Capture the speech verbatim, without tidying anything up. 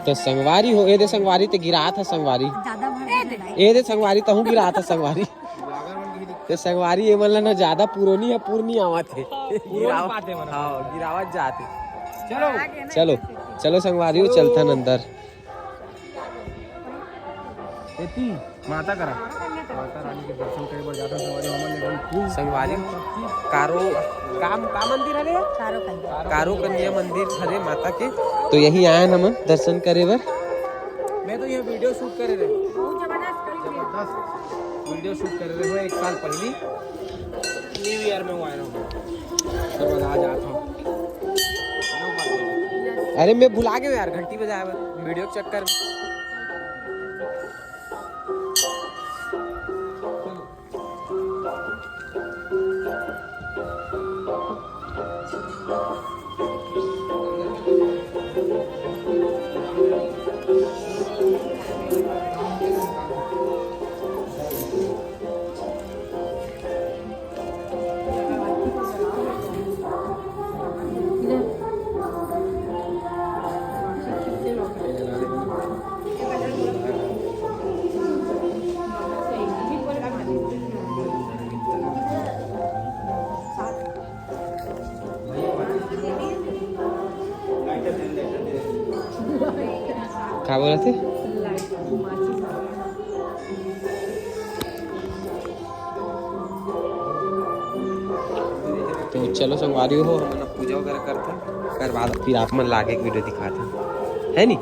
तो संगवारी हो, ए दे संगवारी, ते गिरात ह संगवारी। ज्यादा भर दे। ए दे संगवारी, तहूँ गिरात ह संगवारी। ते संगवारी, ए मन ला ना ज्यादा पुरोनी ह, पूर नी आवत हे। गिराव-, पाते मन। हाँ, गिरावत जात हे। चलो। चलो, चलो संगवारी हो, चलथन अंदर। एती माता करा, माता रानी के दर्शन करे बर जाथन संगवारी हो, हमन ले गई। संगवारी हो, कारो, का, का मंदिर हरे? कारो कन्या। कारो कन्या मंदिर हरे माता के, तो यही आए हन हमन दर्शन करे बर। मैं तो ये वीडियो शूट करे रहे, बहुत जबरदस्त करी थी। जबरदस्त वीडियो शूट करे रहे हो एक साल पहली, न्यू ईयर में हुआ है ना, उसके बाद आज आता हूँ। अरे मैं भुला गया यार घंटी बजाए बर वीडियो के चक्कर में। का बोलत हे? तो चलो संगवारी हो, हमन अब पूजा वगैरह करथन, ओकर बाद फिर आप मन ला आगे के वीडियो दिखाथन, है नी?